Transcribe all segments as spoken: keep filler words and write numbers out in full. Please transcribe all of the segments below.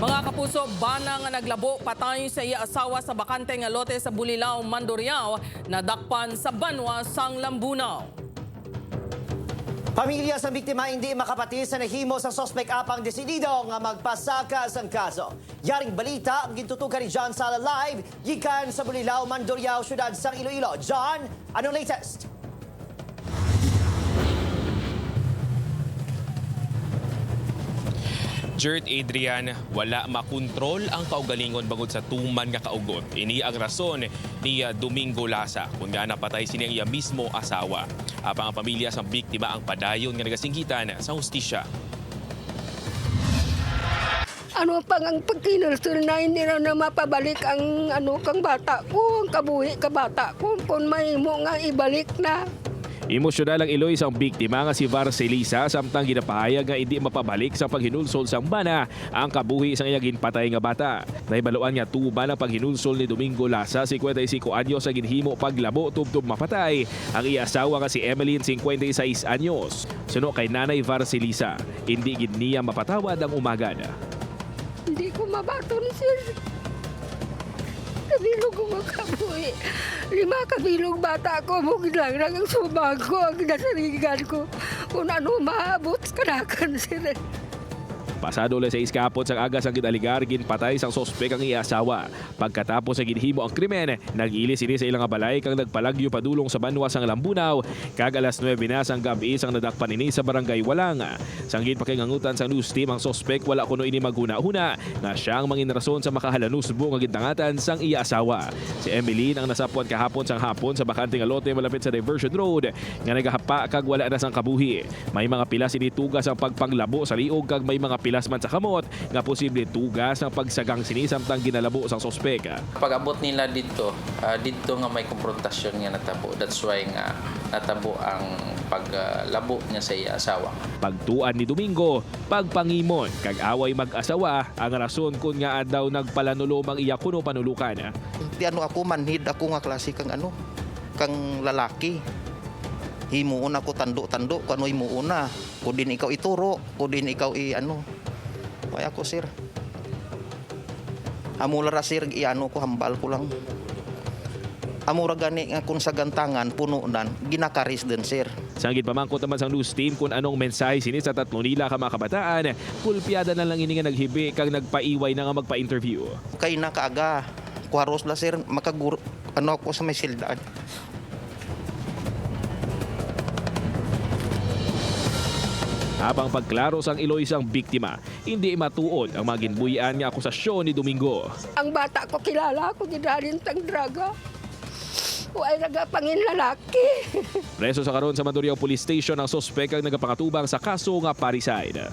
Mga kapuso, bana nga naglabo patay sa iya asawa sa bakante nga lote sa Bulilao, Mandurriao, nadakpan sa banwa sang Lambunao. Pamilya sang biktima hindi makapati sa nahimo sang suspek apang desidido nga magpasaka sang kaso. Yaring balita ang gintutukan ni John Sala live gikan sa Bulilao, Mandurriao, siyudad sang Iloilo. John, anong latest? Jert, Adrian, wala makontrol ang kaugalingon bangod sa tuman nga kaugot. Ini ang rason ni ah, Domingo Lasa, kun nga napatay sini ang iya mismo asawa. Apang ang pamilya sang biktima ang padayon nga nagasinggitan sa hustisya. Ano pa nga pagkinulsol na hindi na, na mapabalik ang ano kang bata ko, ang kabuhi ka bata ko, kung may mo nga ibalik na. Emosyonal ang iloy sang biktima nga si Varcelisa, samtang ginapahayag nga hindi mapabalik sa paghinulsol sang bana ang kabuhi sang iya ginpatay nga bata. Nahibaluan nga tuman ang paghinulsol ni Domingo Lasa, singkwenta y singko anyos, sa ginhimo paglabo tubtob mapatay ang iya asawa nga si Emeline, singkwenta y sais anyos. Suno kay Nanay Varcelisa, hindi gid niya mapatawad ang umagad. Hindi ko mabaton, sir. Kabilog ko nga kabuhi. Lima kabilog bata ko, mo ginlangrang ang subag ko, ang ginasarigan ko. Kung ano maabot sa kanakan, sir. Pasado alas sais kahapon sang aga sang gid-aligar, ginpatay sang suspek ang iya asawa. Pagkatapos nga ginhimo ang krimen, nag-ilis ini sa ila nga balay kag nagpalagyo padulong sa banwa sang Lambunao, kag alas nuebe na sang gab-i sang nadakpan ini sa Barangay Walang. Sang ginpakingangutan sang news team ang suspek, wala kuno ini maghunahuna nga sia ang mangin rason sa makahalanusbo nga gindangatan sang iya asawa. Si Emeline ang nasapwan kahapon sang hapon sa bakante nga lote malapit sa Diversion Road nga nagahapa kag wala na sang kabuhi. May mga pilas ini tuga sang pagpanglabo sa liog kag may mga pilas man sa kamot nga posible tuga sang pagsagang sini samtang ginalabo sang suspek. Pag-abot nila didto, ah, didto nga may komprontasyon nga natabo. That's why nga natabo ang paglabo niya sa iya asawa. Pagtuan ni Domingo, pagpangimon kag away mag-asawa ang rason kon ngaa daw nagpalanulom ang iya kuno panulokan. Di ano ako, manhid ako nga klase kang ano, kang lalaki. Himuon ako tando-tando kung ano himuon na. Kung din ikaw ituro, kung din ikaw i ano. Kaya ako, sir. Amo la ra, sir, iano ko, hambal ko lang. Amo ra gani nga kung sa gantangan, puno nan, ginakaris din, sir. Sang ginpamangkot naman sang news team kung anong mensahe sini sa tatlo nila ka mga kabataan, kulpyada na lang ini nga naghibi kag nagpaiway na nga magpa-interview. Kay nakaaga, kuharos la, sir, makagur ano ako sa may silda. Apang pagklaro sang iloy sang biktima, hindi matuod ang mga ginbuy-an nga akusasyon ni Domingo. Ang bata ko kilala ko gidalin tang draga. Way nagapangin lalaki. Preso sa karon sa Mandurriao Police Station ang suspek kag nagapangatubang sa kaso nga parricide.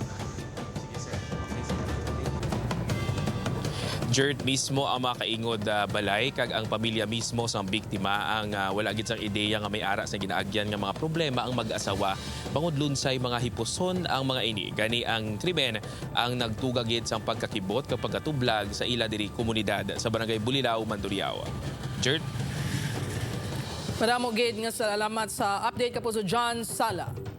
Jert, mismo ang mga kaingod, ah, balay kag ang pamilya mismo sang biktima ang, ah, wala gid sang ideya nga may ara sa ginaagyan nga mga problema ang mag-asawa. Bangod lunsay mga hipuson ang mga ini, gani ang krimen ang nagtuga gid sang pagkakibot kag pagkatublag sa ila diri komunidad sa Barangay Bulilao, Mandurriao. Jert? Madamo gid nga salamat sa update, Kapuso John Sala.